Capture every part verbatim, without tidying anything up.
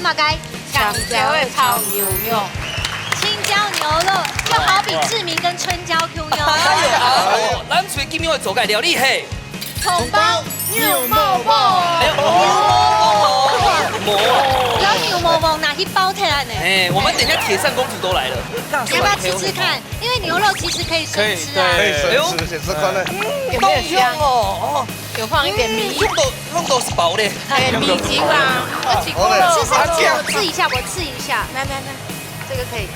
大概香蕉炒牛肉。青椒牛肉就好比志明跟春娇共樣。哎呦，咱今日愛做个料理係蔥包牛魔王。哎呦，牛魔王哦，有牛魔王拿去包起來呢。哎，我們等一下鐵扇公主都來了，要不要吃吃看？因為牛肉其實可以生吃啊。可以，對，可以生吃，哎呦，先吃看呢。嗯，有沒有香？好香哦，哦。 有放一點米。嗯，用到，用到係飽咧。哎，米酒啊，好咧。試試看，我試一下，我試一下。來，來，來，這個可以。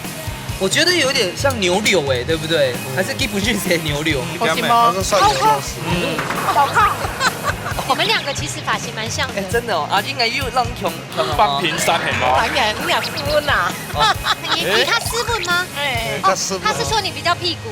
我覺得有點像牛柳欸，對不對？還是基本上是牛柳？好吃嗎？它是蒜牛肉絲。嗯。好看。你們兩個其實髮型蠻像的。哎，真的哦，啊，應該又讓強，強了哦。半屏山係嗎？哎呀，你倈斯文啊。哦。你，你倈斯文嗎？哎。哦，倈斯文。他是說你比較屁股。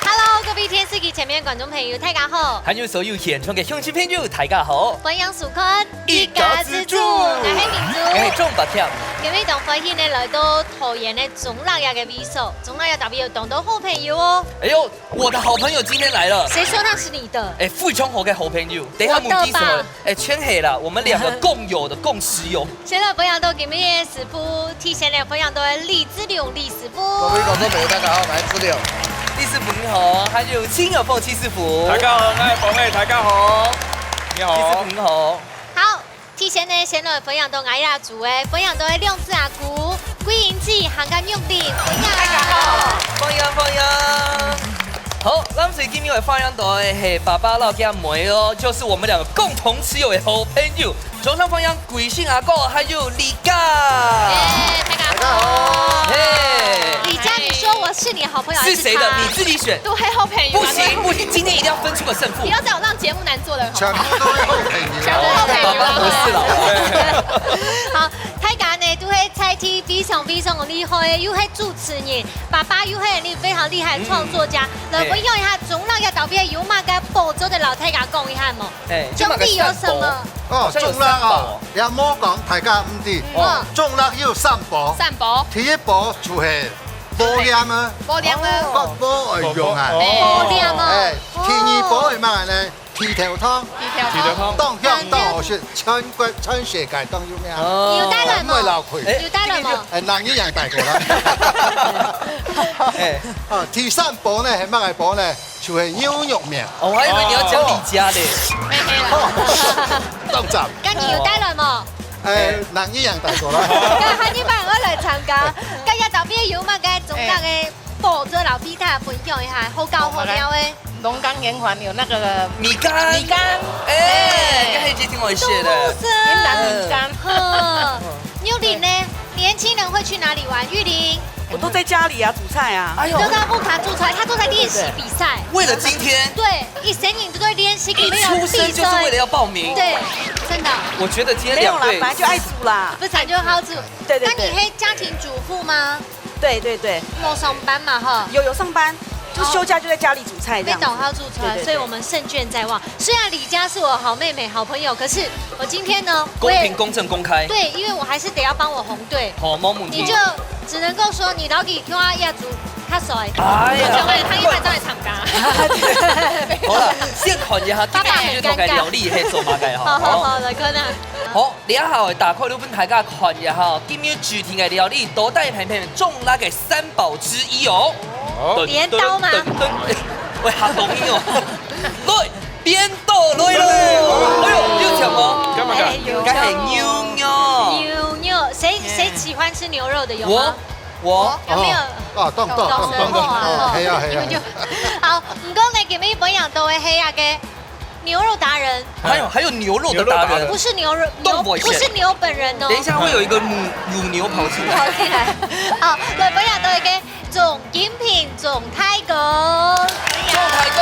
Hello，各位電視機前面觀眾朋友，大家好。還有所有現場个鄉親朋友，大家好。歡迎收看一家之煮，𠊎係明珠。𠊎係鍾伯謙。今日當歡喜呢，來到桃園个中壢這个位所，中壢這搭位有當多好朋友哦。哎呦，我的好朋友今天來了。誰說那是你的？哎，非常好个好朋友，等一下問題是什麼？我的吧。 哎，全係啦，我們兩個共有的、共識用。先來分享到今日个師傅，提前來分享到个李志龍李師傅。各位觀眾朋友，大家好，我係志龍。李師傅你好，還有秦有鳳秦師傅。大家好，我係鳳仔，大家好。你好。李師傅你好。好，提前呢，先來分享到𠊎這組个，分享到个兩子阿姑，桂英姊，還有玉玲，分享。大家好。歡迎，歡迎。 好，咱所以今日會分享到个係爸爸摎厥妹哦，就是我們兩個共同持有的好朋友，掌聲歡迎貴姓阿哥還有李家。耶，大家好。嘿。李家，你說我是你的好朋友還是他？是誰的？你自己選。都係好朋友啊。不行，不行，今天一定要分出個勝負。不要再有讓節目難做了，好不好？全部都是好朋友。全部好朋友啊。不是啦。好，大家呢，都係在地非常非常厲害的，又係主持人， 爸爸又係你非常厲害的創作家，嗯。來分享一下中壢這搭位有麼个寶藏个摎大家講一下無？哎，中壢有什麼？哦，好像有三寶哦。中壢哦，也莫講大家毋知。嗯。中壢有三寶。三寶。第一寶就係無鹽啊。無鹽啊。哦。無，無愛用啊。無鹽啊。哎，第二寶係麼个呢？ 豬頭湯。豬頭湯。豬頭湯。當香當好食，全國、全世界當有名。哦。有帶來無？毋會漏氣。哎，有帶來無？哎，人一樣帶過來。哎。啊，第三寶呢，係麼个寶呢？就係牛肉麵。哦，我還以為你要講李家嘞。哦。當讚。該你有帶來無？哎，人一樣帶過來。該下一擺𠊎來參加。該這搭位有麼个中壢个寶藏摎大家分享一下，好搞好料个。 龍崗圓環有那個米干。米干。哎，哎。該係一定會食个。是啊。雲南米干。呵，玉玲呢？年輕人會去哪裡玩？玉玲？我都在家裡啊，煮菜啊。哎呦。都在屋下煮菜，她都在練習比賽。為了今天。對，一生人都在練習，一出生就是為了要報名。對，真的。我覺得今天兩隊沒有啦，本來就愛煮啦。不是，就好煮。對，對，對。那你係家庭主婦嗎？ 對，對，對。無上班嘛，吼。有，有上班，就休假就在家裡煮菜這樣子。哦。非常好煮菜，對，對，對。所以我們勝券在望。雖然李家是我好妹妹、好朋友，可是我今天呢，我也公平、公正、公開。對，因為我還是得要幫我紅隊。好，無問題。你就只能夠說你老弟聽話要煮，他手。哎呀。他一般都來參加。好了，先看一下，今天你就大概料理係做麼个哈。好，好，好，來看啊。好。 這下打開來分大家看一下哈，今日主題个料理到底係毋係中壢个三寶之一哦。哦。鐮刀嗎？噔噔噔，哎，喂，好容易哦。來，鐮刀來咯。哎呦，有像哦。幹嘛幹嘛？哎，有像哦。該係牛肉。牛肉，誰，哎。誰喜歡吃牛肉的有嗎？我，我。有沒有？哦，哦，懂，懂，懂，懂，懂，懂。哦，哦，哦，係啊，係啊。你們就，好，毋過呢，今日分享到个係那個 牛肉達人。還有，還有牛肉的達人。牛肉達人。不是牛肉，牛，動物園。不是牛本人哦。等一下會有一個母，母牛跑出來。跑進來。好，來，分享到一個鍾金平鍾大哥。鍾大哥，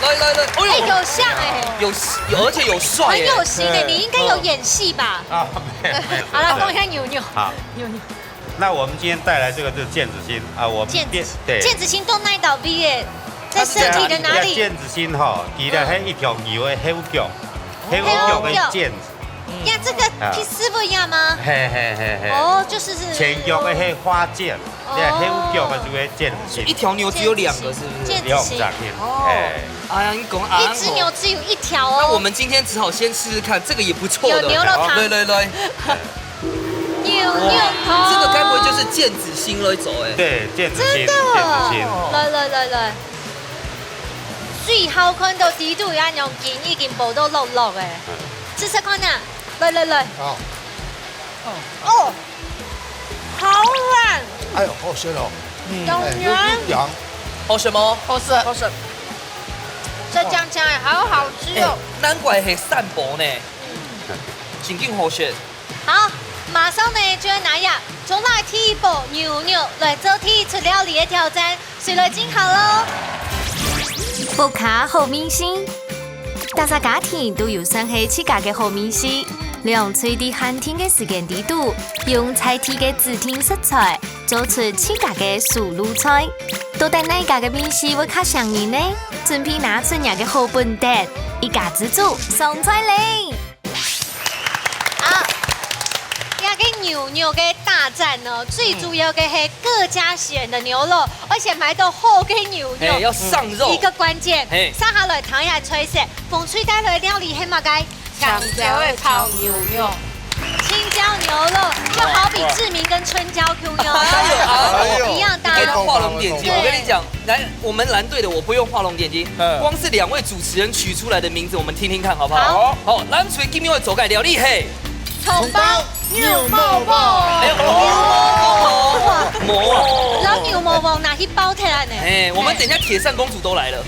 來，來，來，哎呦。哎，有像哎。有，有，而且有帥哎。很有型哎，嗯。你應該有演戲吧？嗯。啊，沒有，沒有。好了，講一下牛牛。好。牛牛。 那我們今天帶來這個就是楝子心啊，我們楝子，對。楝子心在哪一位耶？在身體的哪裡？楝子心吼，其實係一條牛的後腳，後腳的楝子。呀，这个啊。皮师傅一样吗？嘿嘿嘿嘿。哦，就是是。前脚的迄花箭，哦。对，后脚的就会箭子心。一条牛只有两个，是不是？箭子心。两只心。哦。哎。哎呀，你讲啊，一只牛只有一条哦。那我们今天只好先试试看，这个也不错的。有牛肉汤。来来来。牛肉汤。这个该不会就是箭子心来做哎？对，箭子心，真的。箭子心。来来来来。最好看到底肚有恁样筋，已经薄到落落哎。嗯。试试看啊。 来来来。好。哦，好软。哎呦，好鲜哦。嗯。有软。哎，有，有羊。好吃吗？好吃。好吃。这酱酱哎，好好吃哦。哎，难怪系三宝呢。嗯。真正好吃。好，马上呢就要拿呀，从那第一步牛肉来做第一出料理的挑战。 谁来进行咯？屋下好味緒，大家家庭都有算係自家个好味緒。兩隊在限定个時間底肚，用在地个指定食材，做出自家个手路菜。到底哪家个味緒會較餳人呢？準備拿出若个好本事，一家之煮上菜咧！ 啊，這个牛肉个大戰呢，最主要个係各家選的牛肉，而且買到好个牛肉。哎，要上肉。一个关键，嘿。接下來聽一下菜色，紅隊帶來料理係麼个？青椒个炒牛肉。青椒牛肉，就好比志明跟春娇共樣，哎呦，哎呦。一样大。你给他画龙点睛，对。我跟你讲， 来，我们蓝队的我不用画龙点睛，嗯。光是两位主持人取出来的名字，我们听听看好不好？好。好，蓝队今天要做个料理嘿。蔥爆肉末末。哎呦，哦，哇，哦。老牛魔王拿去包起来呢。哎，我们等一下铁扇公主都来了。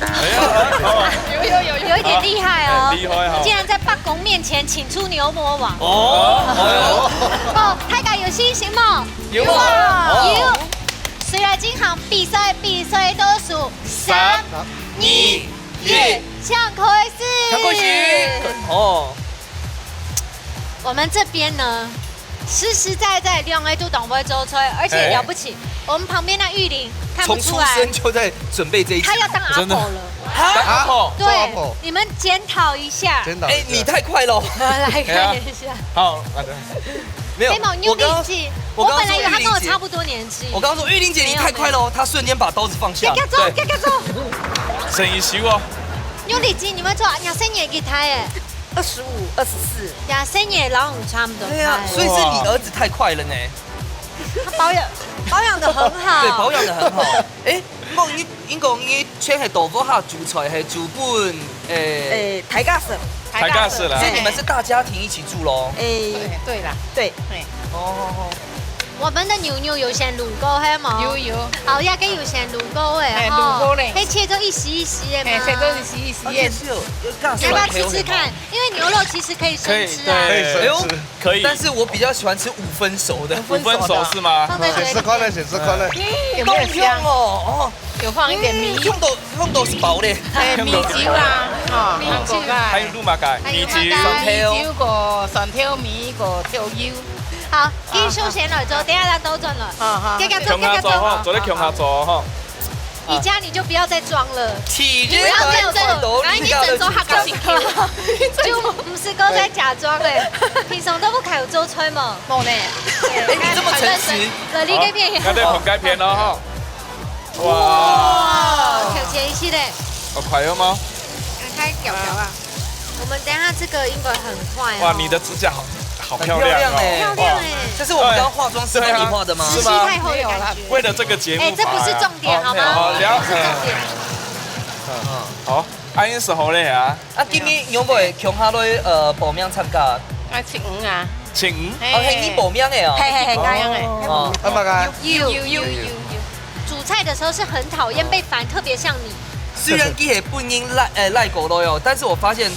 有有有有。有一点厉害哦。哎，厉害哦。竟然在伯公面前请出牛魔王。哦，哎呦。哦，大家有信心吗？有啊。有。哦。 谁来进行比赛？比赛倒数三、三、二、二、一，一。抢开始！抢开始！哦。我们这边呢，实实在在两个都当会做菜，而且了不起，哎。我们旁边的玉玲看不出来。从出生就在准备这一题。她要当阿婆了。真的。啊？当阿婆？对，做阿婆。你们检讨一下。真的。哎，你太快了。来看一下。哎呀。好，好的。没有，没有，我刚刚，你有年纪，我刚刚我本来以为她跟我说玉玲姐，差不多年纪。 我刚刚说，玉玲姐，你太快了哦，没有，没有。她瞬间把刀子放下。给，给走，对。给，给走。沈一修哦。有礼金，你们做，你生年几大哎？二十五、二十四。呀，生年老我差不多。对啊，所以是你儿子太快了呢。他保养，保养得很好。对，保养得很好。哎，你讲你，你讲你全系豆腐下煮菜，系煮本，诶，诶，大家食。大家食啦。所以你们是大家庭一起住咯？诶，对，对啦。对。嘿。哦。 我们的牛肉有先卤过，系无？有，有。好，也个有先卤过诶，哎，吼。卤过嘞。可以切做一丝一丝的吗？哎，切做一丝一丝的。而且是有，有加你要不要吃吃看？因为牛肉其实可以生吃啊。可以，对。可以生吃。哎呦，可以。但是我比较喜欢吃五分熟的。五分熟是吗？放在嘴里。先吃看嘞，先吃看嘞。嗯，有没有香？够香哦，哦。有放一点米。嗯，香到，香到是饱嘞。哎，米酒啊，哈，米酒。还有肉嘛，该，还有米酒。米酒个，蒜头米个，豆油。 好，继续先来做，等一下再倒转来。好，好。给，给，给，给，给，给。共下做吼，做得共下做吼。而家你就不要再装了，体贴不要再做，然后你整做客家心情，就不是都在假装了，平常都不开口做菜嘛。没呢。哎，你这么诚实。来，你这边。好，那再捧该片了哈。 哇，哇，跳起来一起嘞。好快哦吗？看看表表啊，我们等一下这个应该很快哦。哇，你的指甲好，好漂亮哦。很漂亮哎。漂亮哎。哇。这是我们刚刚化妆师帮你画的吗？对啊。是吗？时机太后的感觉。没有啦。为了这个节目哎，这不是重点，好吗？好，好，了解。不是重点。嗯，好。 啊，恁熟好咧啊。啊，今日有无会共下来，呃，报名参加？啊，七五啊。七五？嘿。哦，嘿，你报名的哦。嘿，嘿，嘿，哦。哦。啊，嘛个？有，有，有，有，有。煮菜的时候是很讨厌被烦，特别像你。虽然佢系本人来，呃，来过来哦，但是我发现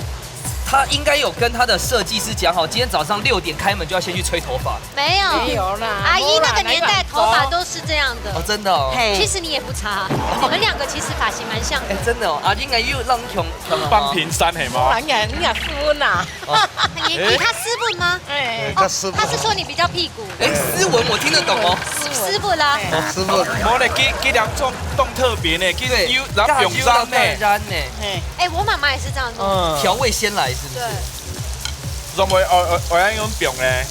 他应该有跟他的设计师讲好，今天早上六点开门就要先去吹头发。 没有。没有啦，阿姨那个年代头发都是这样的。哦，真的哦。嘿。其实你也不差，你们两个其实发型蛮像的。哎，真的哦，阿英阿姨有让你共，共下吗？半屏山系吗？当然，你也斯文啊。哦。你，你他斯文吗？哎。哦，他斯文。他是说你比较屁股。哎，斯文我听得懂哦。斯文啦。哦，斯文。无呢，佢，佢两种动特别呢，佢对，有，然后用染呢。染呢。哎。哎，我妈妈也是这样弄。嗯。调味先来是不是？对。仰會，會，會，會恁樣放咧？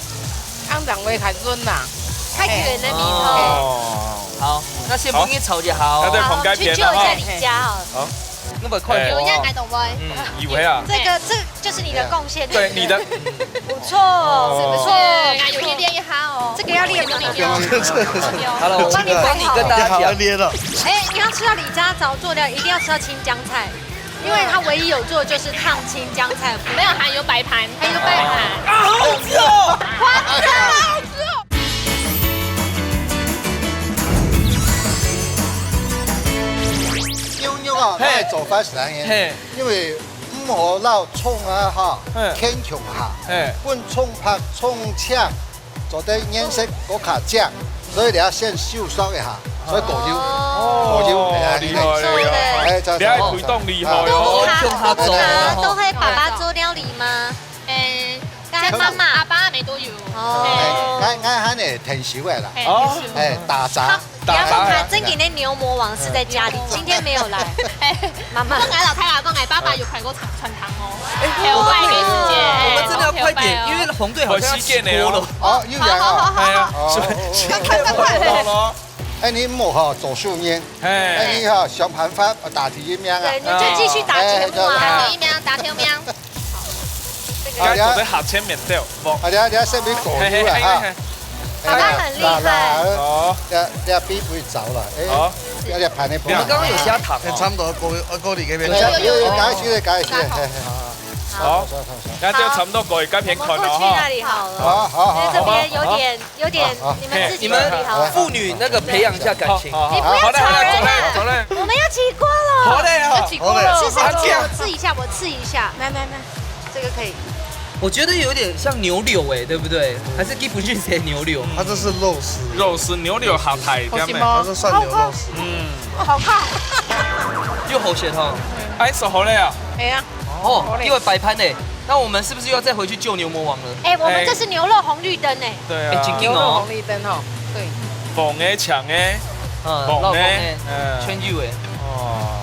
恁樣會較軟啦。較軟个味道。哦。好，那先分你炒一下哦。好。那再捧該片了哈。好，去救一下李佳好了。好。那麼快。哎。有影，𠊎懂無？嗯，有啊。這個，這就是你的貢獻，對，對不對？你的。不錯，哦。是不是？哎，有練一下哦。這個要練嗎？有。好了，我幫你，我幫你跟大家講。好好練了。哎，你要吃到李佳早做的，一定要吃到青江菜。 因為他唯一有做的就是燙青江菜，沒有，還有擺盤，還有擺盤。啊，好吃哦！誇張，好吃哦！牛肉啊，嘿。𠊎做法係恁樣，嘿。因為毋好摎蔥啊哈，嘿。牽共下，嘿。分蔥白、蔥青， 做得顏色過較靚，所以你要先收縮一下，所以過油，哦。過油，哎，厲害，厲害。哎，這樣，你還推動厲害哦。這樣，這樣。都是他，都是他做啊。都是爸爸做料理嗎？哎，跟媽媽。阿爸阿姆都有。哦。哎，𠊎，𠊎還係𢯭手个啦。哎，哦。哎，打雜。好，打雜。你要問他，正經的牛魔王是在家裡，今天沒有來。哎，媽媽。講𠊎老太太講，𠊎爸爸有開過餐，餐廳哦。 哎，陪我拜个時間，我們真的要快點，哎，因為紅隊好像要起鍋了。哦，又來了。好，好，好，好。哎呀，哦，哦，哦。是不是？快，快，快。哎，你莫哈，做手面。哎。哎，你哈，想辦法打第一名啊。對，你就繼續打第一名啊。哎，對。打第一名，打第一名。這個。啊，你要做得下前面對，無。啊，你要，你要先俾狗油了哈。嘿，嘿，嘿，嘿。 爸爸很厲害。哎，來，來，哦。這，這比不會著了，哎，好。這，這盤的不好。我們剛剛有加糖哦。哎，差不多，過，呃，過你那邊。有，有，有，有，有。加一些，加一些，加糖。嘿，嘿，好，好。好，好，好，好。那就差不多過一個片看了哈。好，我過去那裡好了。好，好，好，因為這邊有點，好。有點，好，好。你們自己處理好了。嘿，你們婦女那個培養一下感情。好，好，好。你不要吵人啊。好嘞，好嘞，走嘞。我們要起鍋了。好嘞，好。要起鍋了。好嘞。試試看，我試一下，我試一下。來，來，來。 這個可以。我覺得有點像牛柳欸，對不對？還是基本上是牛柳？它這是肉絲。肉絲，牛柳好大一點欸。好食嗎？它是蒜牛肉絲。嗯。好燙。又好鹹哦。哎，手好累啊。哎呀。哦，好嘞。又有擺盤欸。那我們是不是又要再回去救牛魔王了？哎，我們這是牛肉紅綠燈欸。對啊。哎，緊緊哦。牛肉紅綠燈哦。對。紅欸，青欸。嗯，紅欸。老紅欸，嗯。全有欸。哦，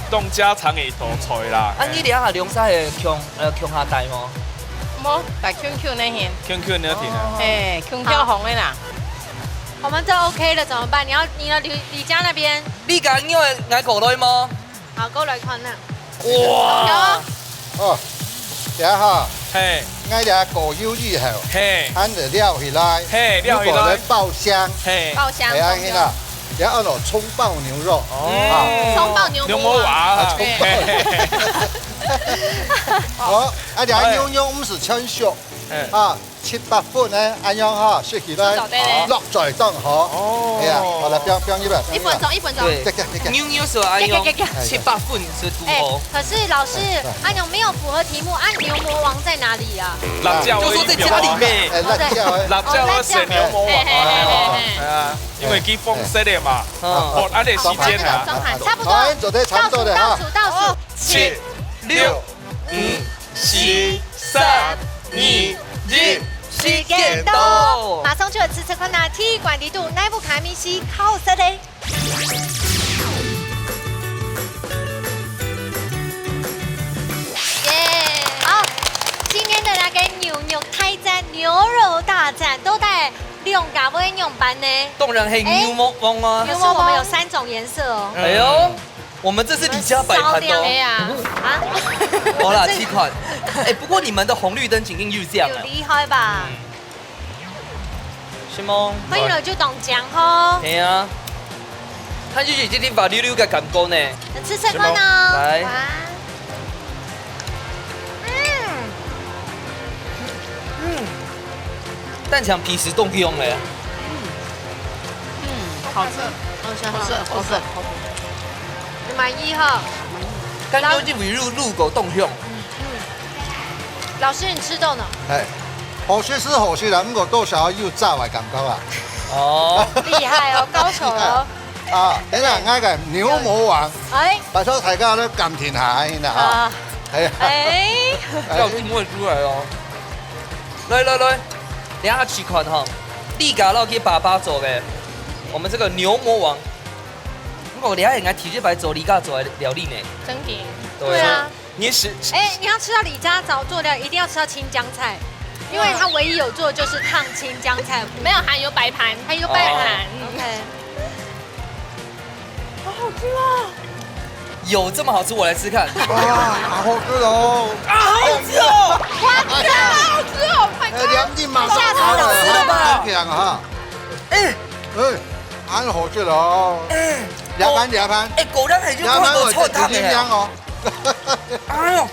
當家常个一道菜啦。啊，你這下兩儕个共 呃，共下戴無？無，戴共共个先。共共个先啊。哦。嘿，共共紅个啦。好。我們這OK了，怎麼辦？你要，你要李，李佳那邊。李佳，你有愛過來無？好，過來看啊。哇！有啊。哦，這下，嘿。𠊎這過油以後，嘿。恁樣撈起來，嘿，撈起來。如果能爆香，嘿。爆香，哎，恁樣啦，這下愛用蔥爆牛肉，哦。啊。蔥爆牛魔王。牛魔王。啊，蔥爆。嘿，嘿，嘿。 哦，啊，這牛肉毋使全熟，哎。啊，七八分呢，恁樣哈，食起來，食到底咧。落嘴當好。哦。哎呀，好了，放，放入來，放入來。一分鐘，一分鐘。對。對，對，對，對。牛肉係愛用，對，對，對，對。七八分係堵好。哎，可是老師，哎，哎。恁樣沒有符合題目，啊，牛魔王在哪裡啊？辣椒就說在家裡面。哎，辣椒，哎。辣椒，哦，辣椒。我選牛魔王。嘿，嘿，嘿，嘿，嘿。哎呀，因為佢放色个嘛。嗯。哦，恁樣時間啊。差不多，差不多。好，做得差不多了哈。倒數，倒數，倒數。哦。七、六、 五、四、三、二、一，時間到。馬上就愛試試看啊，第一關裡肚，哪一部卡米西較好食咧？耶！好，今天的那個牛肉大戰、牛肉大戰，到底兩家會仰般呢？當然係牛魔王啊。哎，可是我們有三種顏色哦。哎喲。 我們這是李家擺盤的哦。你們少量的呀。啊？好啦，這七款。哎，不過你們的紅綠燈情境就是這樣啊。有厲害吧？嗯。是嗎？可以了，就當講吼。對啊。它就是這地方溜溜个感覺呢。試試看哦。來。哇。嗯。嗯。 蛋黃皮是當香个。嗯，好吃，好吃，好吃，好吃。你滿意哈？感覺這味入，入口當香。嗯，老師，你吃到呢？哎，好食係好食啦，毋過多少有炸个感覺啊。哦。厲害哦，高手哦。 啊，等下，𠊎个牛魔王，哎。拜託大家來感聽下，哎，那哈。啊。哎呀。哎。要聽會出來哦。來，來，來，等下試看哈，李家老佢爸爸做个，我們這個牛魔王。毋過等下應該第一擺做李家做个料理呢。真的。對啊。對啊。你是，哎，你要吃到李家早做的，一定要吃到青江菜，因为他唯一有做的就是烫青江菜，没有，还有摆盘，还有摆盘。哦。OK。好好吃哦！有这么好吃？我来吃看。哇，好好吃哦！啊，好好吃哦！哇，真的好吃哦！快哎，两斤嘛，吓死人了！好吃了吧？很香哈。哎，哎，蛮好吃的哦。哎，两盘，两盘。哎，果然很有看过，两盘我就超烫的。尽量哦。哎呦，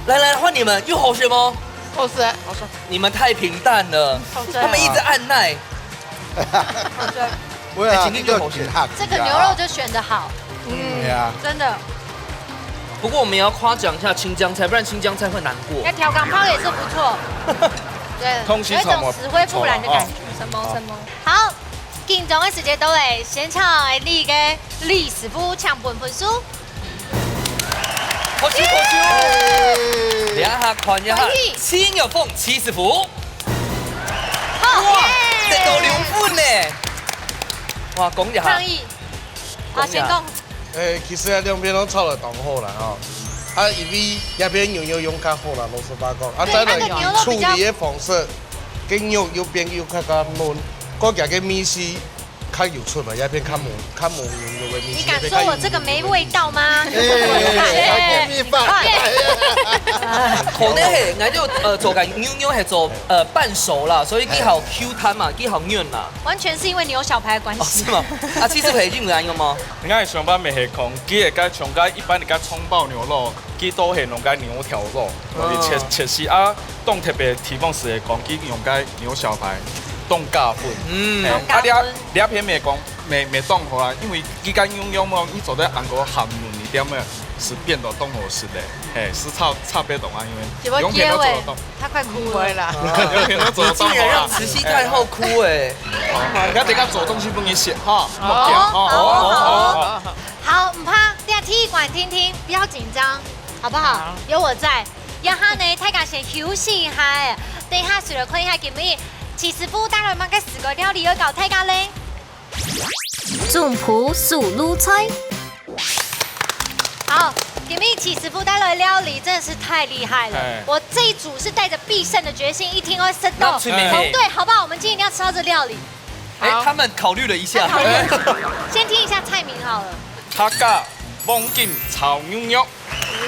来来，换你们，又好吃吗？好吃，好吃。你们太平淡了，好吃。他们一直按耐。好吃。不会啊，哎，今天就好吃。这个牛肉就选得好，嗯，对啊。真的。不过我们也要夸奖一下青江菜，不然青江菜会难过。那调羹包也是不错，对，通常有一种死灰复燃的感觉。什么什么？好，紧张的时间到了，现场的你个李师傅抢分分数。 好球，好球！哎。等一下看一下，欢喜。七月份七十分。好，哇，耶！得到两分呢！哇，恭喜哈！抗议。好，恭喜啊。先讲。哎，其实啊，两边都炒得当好啦，吼。啊，因为那边牛肉用较好啦，老实话讲。啊，对，再来那个牛肉比较处理的方式，跟肉又变又较加嫩，过加个味緒 较有出嘛，也变较无，嗯。较无牛肉的味緒，你敢说我这个没味道吗？也变较有味緒。哎，哎，哎。可能係，𠊎就，呃，做个牛肉係做，呃，半熟啦，所以佢好Q弹嘛，佢好軟嘛。完全是因为牛小排的关系。哦，是吗？啊，其实係因为恁樣吗？應該係上班未係講，佢个該像該一般个該蔥爆牛肉， 佢都係用該牛條肉，哦。切，切絲啊，當特別地方係講，佢用該牛小排當加分。嗯。嘿，當加分。啊，這，這片乜講，乜，乜當好啊，因為佢該牛肉嘛，你做得恁个鹹嫩一點个，係變到當好食个。嘿，係差，差別當啊，因為結果兩片都做得到。結尾，他快哭了。不會啦。兩片都做得到啊。你竟然讓慈禧太后哭欸。嘿。哦，你等下做東西分佢食哈，莫驚哈。哦，哦，哦，哦。 好，毋怕，這第一關定定，不要緊張，好不好？好。有我在。這下呢，大家先休息一下欸，等一下就來看一下今日徐師傅帶來麼个四个料理要教大家咧。總舖手路菜。好，今日徐師傅帶來的料理真的是太厲害了。哎。我這一組是帶著必勝的決心，一定要勝到。那最美。紅隊，好不好？我們今天一定要吃到這料理。 哎，好。他們考慮了一下。他考慮了一下。先聽一下菜名好了。客家黃金炒牛肉。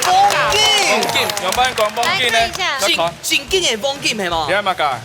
黃金。黃金，仰般講黃金呢？來看一下。要看。正，正經个黃金係無？你看麼个？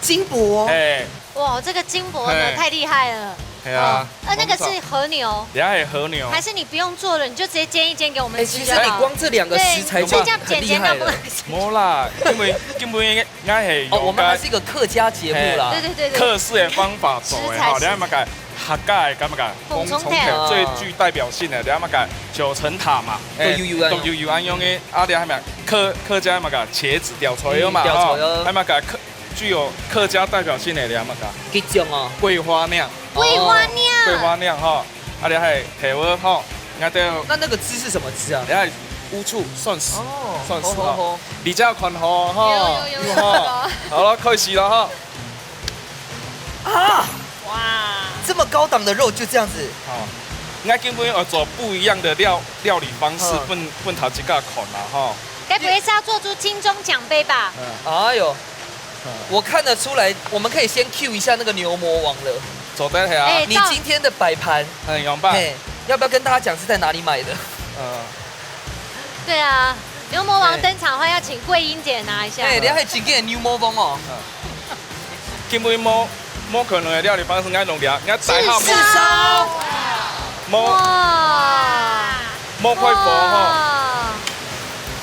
金箔哦。嘿。哇，這個金箔呢，嘿。太厲害了。嘿啊。哦，呃，那個是和牛。等下係和牛。還是你不用做了，你就直接煎一煎給我們吃就好。哎，其實你光這兩個食材就很厲害了。對，就這樣剪剪，那不能無啦，因為，因為 𠊎係哦，我們還是一個客家節目啦。嘿，對，對，對，對。客式个方法做个吼，食材是你看麼个客家个，該麼个紅蔥頭，紅蔥頭最具代表性个，你看麼个九層塔嘛，都幼幼啊。都幼幼恁樣个，啊，你看麼个客，客家麼个茄子吊菜哦嘛，嗯，吊菜哦。吼，還麼个客，具有客家代表性个，你看麼个？桔醬哦。桂花釀。桂花釀。哦。桂花釀吼。 啊，你還有豆仔吼，𠊎兜那那個汁是什麼汁啊？你還有烏醋、蒜絲，哦，蒜絲吼。好，好，好。你這樣看吼，吼，有，有，有，有吼。有。好了，開始了哈。啊！哇！這麼高檔的肉就這樣子。好，應該今天要做不一樣的料，料理方式，嗯。分，分大家看啦，吼。該不會是要做出金鐘獎盃吧？嗯。哎呦， 我看得出來，我們可以先cue一下那個牛魔王了。做得係啊。哎，你今天的擺盤，很勇吧？嘿，要不要跟大家講是在哪裡買的？嗯。對啊，牛魔王登場的話，要請桂英姐拿一下。哎，你還真个牛魔王哦。嗯。今晡日無，無可能个料理方式，𠊎弄了，𠊎帶好。炙燒。無。哇。無開火吼。哇。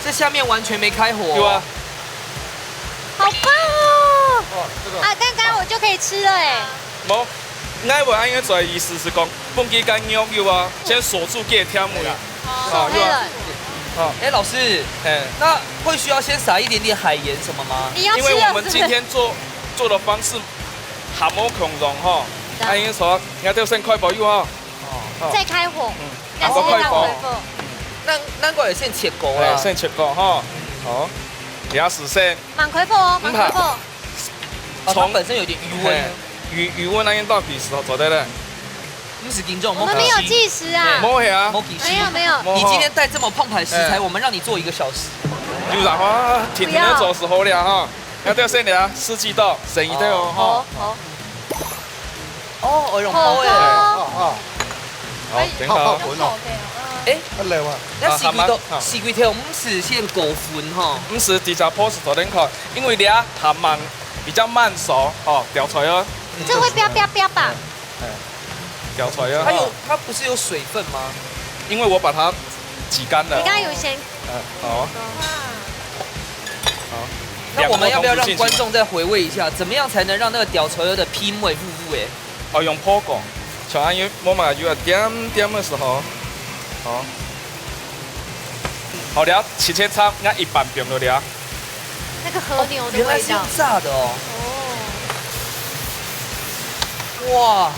這下面完全沒開火哦。對啊。 好棒哦！哇，這個啊，剛剛我就可以吃了哎。無，𠊎會恁樣做个意思係講，分佢該肉有啊，先鎖住佢个甜味。哦，鎖起來。哦。哎，老師，哎。那會需要先撒一點點海鹽什麼嗎？你要吃了是不是？因為我們今天做，做的方式還無共樣吼，對。啊，應該說，你看這個先開火有啊。 哦。再開火，嗯，那是要開火。開火。嗯。那，那个也先切過啦。哎，先切過吼。好，你要使先。慢開火哦，慢開火。哦，它本身有點餘溫。嘿，餘，餘溫那邊到底是做得了。毋使緊張，我們沒有計時啊。無係啊。無計時。沒有，沒有。無吼。你今天帶這麼澎湃食材，哎。我們讓你做一個小時。有啦哈，天天都做事好了哈。不要。要掉線了啊，四季豆，省一點哦，哈。好，好。哦，哎呦，好哦。好哦。好，好，好。好，哎，等一下哦。好，好滾哦。哎，啊，來哇。那四季豆，啊，還蠻，好。四季豆毋使先過粉吼。毋使，直接破水做等看，因為這還蠻，比較慢熟哦，掉出來哦。這會啪啪啪吧？哎。 哎，攪出來啊。它有，它不是有水分嗎？因為我把它擠乾了。你剛剛有先，嗯，好啊。好。那我們要不要讓觀眾再回味一下，怎麼樣才能讓那個攪出來的皮袂烏烏欸？哦，用烰過，像恁樣，我們有一點點的時候，好。好了，切切切，那一半放落去啊。 那個和牛的味道。哦，原來是用炸的哦。哦。哇。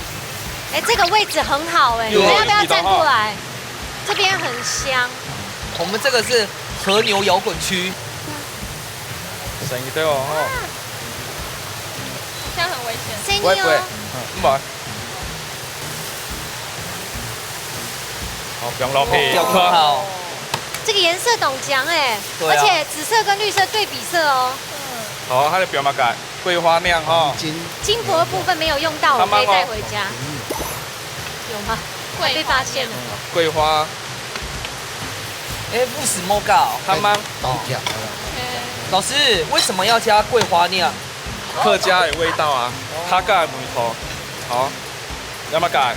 哎，這個位置很好哎，有，你們要不要站過來？有味道哈。這邊很香。我們這個是和牛搖滾區。省一點哦，哈。啊。好像很危險。生意哦。不會，不會，嗯，不會。 好，放落去。哦，放好。這個顏色當靚欸，對啊。而且紫色跟綠色對比色哦。好，還有放麼个？桂花釀哈。金。金箔的部分沒有用到，我可以帶回家。慢慢哦。有嗎？桂花釀。被發現了。桂花。哎，不是莫告。慢慢。哦。老師，為什麼要加桂花釀？ 客家的味道啊，客家的味道。好，那麼改，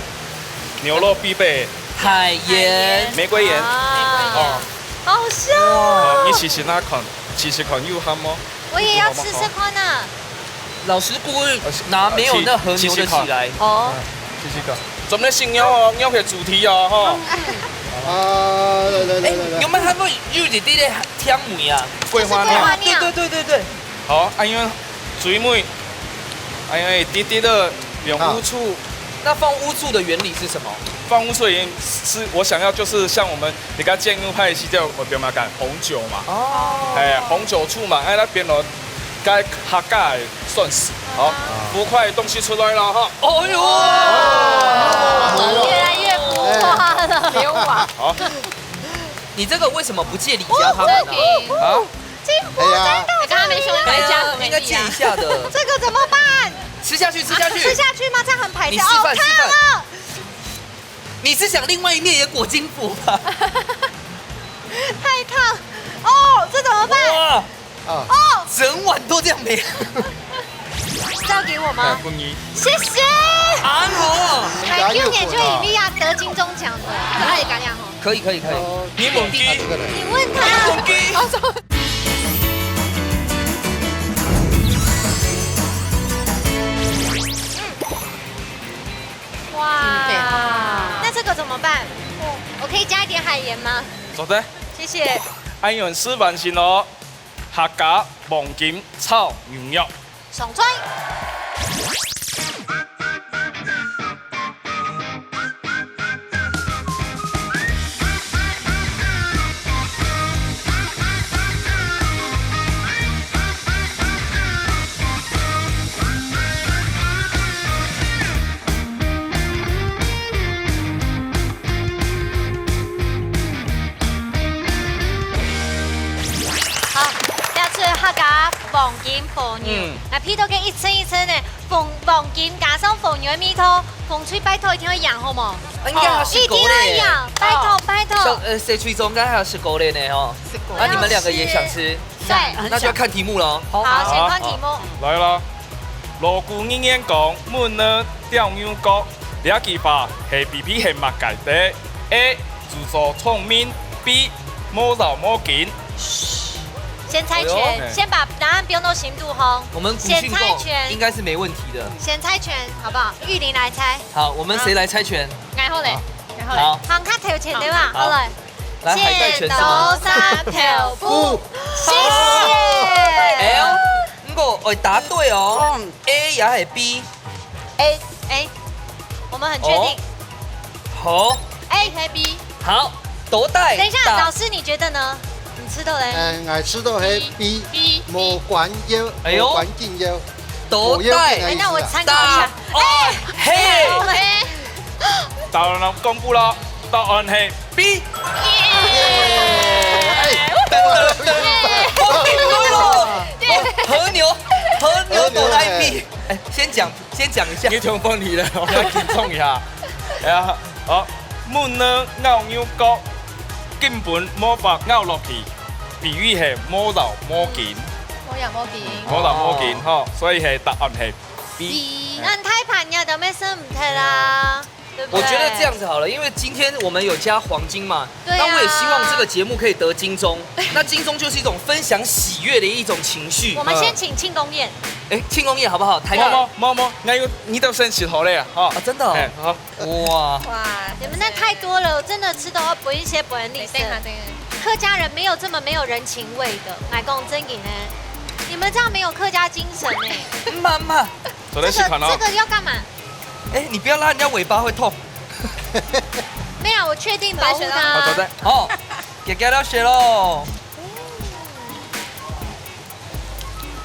牛肉必備，海鹽。玫瑰鹽。啊。哦。好香哦。好，你試試看，試試看有鹹無？我也要吃吃看啊。老師故意拿沒有那和牛的起來。試試看。哦。嗯，試試看。準備新肉哦，肉的主題哦，吼。啊，來，來，來，哎，來，來。有沒有看到有一點點的香味啊？桂花呢？這是桂花釀。對，對，對，對，對。 好，啊，因為水尾，啊，因為滴滴的用烏醋。那放烏醋的原理是什麼？放烏醋的原因是我想要就是像我們你看煎牛排的時候，我們嘛講紅酒嘛。哦。哎，紅酒醋嘛，哎，那邊咯，該客家的算是。好，五塊東西出來了哈。哦喲。越來越浮夸了。沒有啊。好。你這個為什麼不借你家他們呢？啊？ 金箔真的，哎呀。你剛剛沒說要買家和美麗啊？應該借一下的。這個怎麼辦？吃下去，吃下去。啊，吃下去嗎？這樣很排斥。你示範，哦，示範。燙哦。你是想另外一面也裹金箔嗎？太燙。哦，這怎麼辦？哇。啊。哦。整碗都這樣沒了。 是要給我嗎？哎，分你。謝謝。啊，喏。哎，舊年就以利亞得金鐘獎的，他也敢講吼。可以，可以，可以。哦。檸檬雞。你問他。檸檬雞。哦，什麼？哇，那這個怎麼辦？我可以加一點海鹽嗎？好的。謝謝。恁樣示範先哦，客家黃金炒牛肉。 上菜。好，這就係客家 黃金和牛。嗯。啊，配到該一層一層个黃，黃金加上和牛个味道，紅隊拜託一定愛贏，好無？應該要食過咧。一定要贏，拜託，哦。拜託。小，呃，小隊長應該還要食過咧呢，吼。食過。那你們兩個也想吃？對。那就要看題目囉。好，先看題目。好。來囉。老古人言講，問呢吊牛角，這句話係比比係麼个个？A，自作聰明；B，無腦無筋。 先猜拳，哎喲。先把答案標到行動吼。我們古訓過，先猜拳。應該是沒問題的。先猜拳，好不好？玉玲來猜。好，我們誰來猜拳？𠊎好咧，好。𠊎好咧。好。行較頭前對吧？好。好來。來，海帶拳是嗎？剪刀石頭布。布。謝謝。哎喲，不過，哎，答對哦。嗯。A也係B。 A。A，我們很確定。哦。好。A還B。好，倒帶。等一下，答。老師，你覺得呢？你知道嘞？哎，𠊎知道係B，B，B。無關腰，哎喲。無關緊腰。倒帶。哎，那我參考一下。答。哎，嘿。哎。答案公布咯，答案係B。噔噔噔，我頂對咯！和牛，和牛同I P。哎，先講，先講一下。你聽分離了，我要緊衝一下。哎呀，好，燜呢咬牛角，根本無法咬落去，比喻係無腦無緊，我也無比。無腦無緊吼，所以係答案係 比恁大盤也都咩食毋忒啦，對不對？我觉得这样子好了，因为今天我们有加黄金嘛，对啊那我也希望这个节目可以得金钟。那金钟就是一种分享喜悦的一种情绪。我们先请庆功宴。哎，庆功宴好不好？抬冇杠冇冇冇，我有你都先食好了啊，哈。啊，真的哦。哎，好。哇，哇，你们那太多了，我真的吃到要分一些分你们。等一下，等一下。客家人没有这么没有人情味的，来讲正经呢，你们这样没有客家精神哎。妈妈，走来这个这去看哦。个要干嘛？哎，你不要拉人家尾巴，会痛。没有，我确定保护好，他走。在。好，给给到血喽。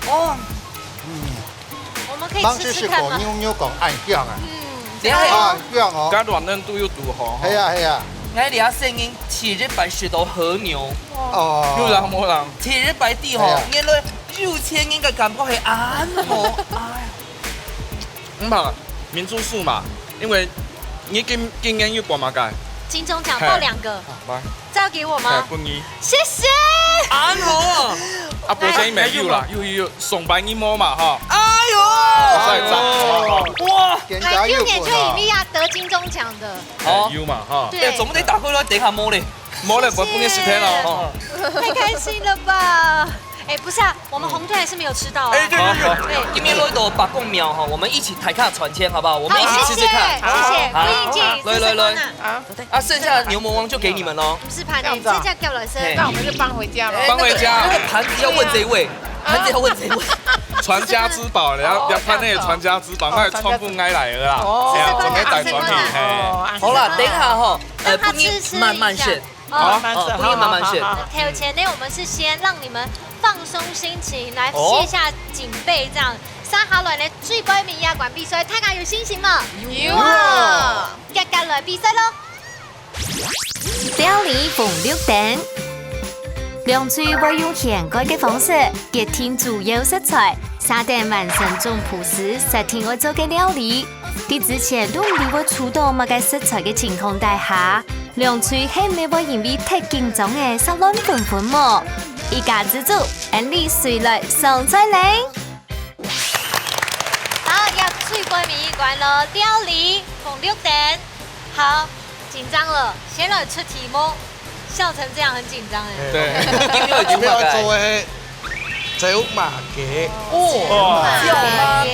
哦，我们可以人食食過吃吃看吗？牛肉講恁香啊，嗯，等一下啊香哦，佢軟嫩度又如何？哦係啊係啊，我這下細人試一擺食到和牛，哦，有人無人？試一擺底吼係啊，原來有錢人个感覺係恁好，哎呀，毋怕，民主數嘛，因為你今今年有報麼个？金鐘獎報兩個，來，再要給我哎，嗎？分你。謝謝。恁好啊，啊，本身沒有啦，有有有，上擺你無嘛哈。哎呦，再再，哇，檢查有哎，舊年就本啊以利亞得金鐘獎的，好，有嘛哈。對哎，總不得打開來等下摸嘞，無咧，無分你食忒咯。哦太開心了吧？哎，不是啊，我們紅隊還是沒有吃到啊。哎，對對好對，今天落到八公廟哈，我們一起抬卡傳籤好不好？我們一起吃吃看。好，謝謝，謝謝，好不應景，來來來謝謝啊。啊，啊，剩下的牛魔王就給你們嘍。不是盤點，這樣子啊這叫叫來生。哎那我們就搬回家了。哎放回家那個那個盤子要問這一位，盤子要問這一位。傳家之寶，然後要看那個傳家之寶，那個傳不開來了啦。哦哎呀，準備帶轉去，嘿。哦，好啦，等一下哈，呃，讓他不能吃吃慢慢選一下。哦，慢慢吃，哦不能慢慢選好好好好。頭前呢，我們是先讓你們放鬆心情，來哦卸下警備，這樣。接下來呢，最尾一關比賽，大家有信心嗎？有啊。接下來比賽咯。料理紅綠燈。兩隊會用掀蓋个方式，決定主要食材，續等完成總鋪師設定愛做个料理。在之前都毋知會出到麼个食材个情況底下，兩隊係毋係會因為忒緊張而殺亂紛紛無？一家之煮，恁樣隨來上菜咧！好，要最尾一關咯，料理紅綠燈。好，緊張了，先來出題目。笑成這樣很緊張哎。對。今天有今日我做个个係椒麻雞，哦，椒麻雞。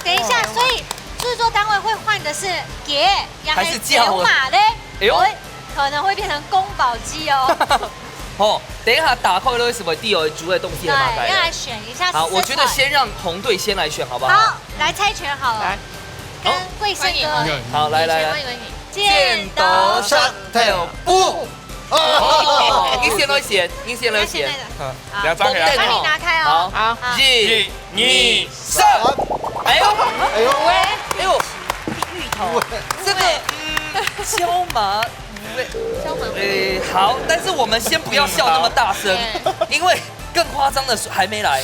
等一下，所以製作單位會換的是雞，還是椒麻嘞？哎呦喂，可能會變成宮保雞哦。哦，等一下打開了為什麼第有煮的東西很麻對，要來煩。選一下。好，我覺得先讓紅隊先來選好不好？好，來猜拳好了。來，跟貴盛哥。歡迎歡迎好，來來來，歡迎歡迎。剪刀石頭布。哦，你先來選，你先來選。好，兩張給他。那你拿開哦。好，好一、二、三。哎呦，哎呦，哎呦，芋頭，這個嗯，椒麻味。椒麻味。哎，好，但是我們先不要笑那麼大聲，因為更誇張的還沒來。